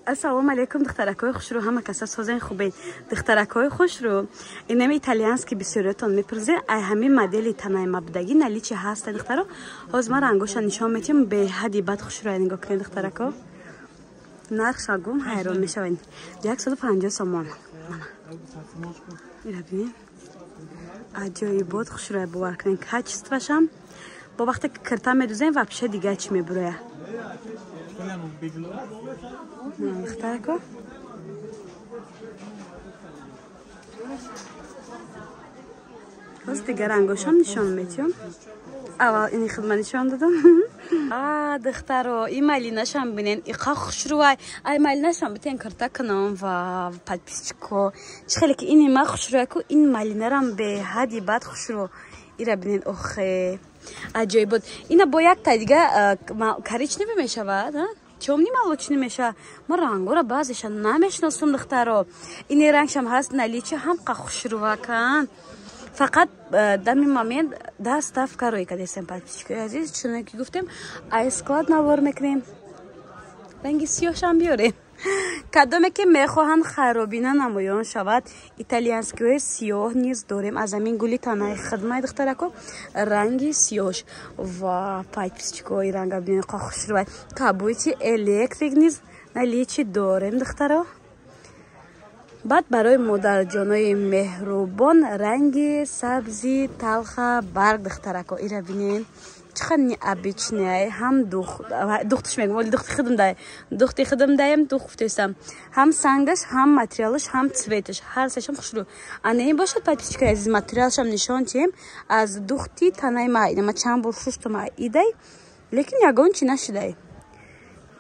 Ассалому алайкум, духтаракҳои хушрӯ, ҳама каса созен, хубен, духтаракҳои хушрӯ. Инами итальянский бисёриятон мепурзен, ай ҳамин модели танаи мабдагӣ наличие ҳаста, духтаро. Ҳозир ман рангоша нишон метиҳам, беҳади бад хушрӯ. Нигоҳ кунед, духтарако, нархша гум ҳайрон мешавед, 150 сомон. Мана ира бинед, аҷоибот хушрӯя, бовар кунед, качествашам бо вақте ки кирта медузем, вообще дига чӣ мебуроя, духтарако. Ҳоз дигар рангошам нишон метиҳам, аввал ини хидма нишон додам. А духтаро, и малинашам бинен, иқа хушрӯай. Ай малинашам битен кирта кунам ва подписчико. Чӣ хеле ки ини ма хушрӯай ку, ин малинарам беҳади бад хушрӯ. Ира бинен, охе, аҷоибот. Ина бо як та дига коричневый мешавад, тёмный молочный мешавад. Ма рангора баъзеша намешиносам, духтаро. Ини рангшам ҳаст наличие, ҳам қа хушрӯвакан. Фақат дами момент доставка рӯй кардесем, подписчикои азиз, чуне ки гуфтем, ай склад навор мекунем, ранги сиёҳшам биёрем. Кадоме ки мехоҳанд хайробина намоён шавад, итальянскиҳои сиёҳ низ дорем, аз ҳамин гули танаи хидмаи, духтарако, ранги сиёҳш. Ва подписчикои ранга бинед, хушрӯвай. Кабути электрик низ наличие дорем, духтаро. Баъд барои модарҷонои меҳрубон ранги сабзи талха барг, духтарако, ира бинед, чӣ қадр необычный. Ҳам духташ мегӯм, оли духти худам дай, духти худам даем, дух гуфтесам, ҳам сангаш, ҳам материалаш, ҳам цветаш, ҳар сешам хушрӯ. Ана ин бошад, подписчикои азиз, материалашам нишон тиҳем, аз духти танаи ма. Ина ма чанд бор шуштам идай, лекин ягон чи нашидай.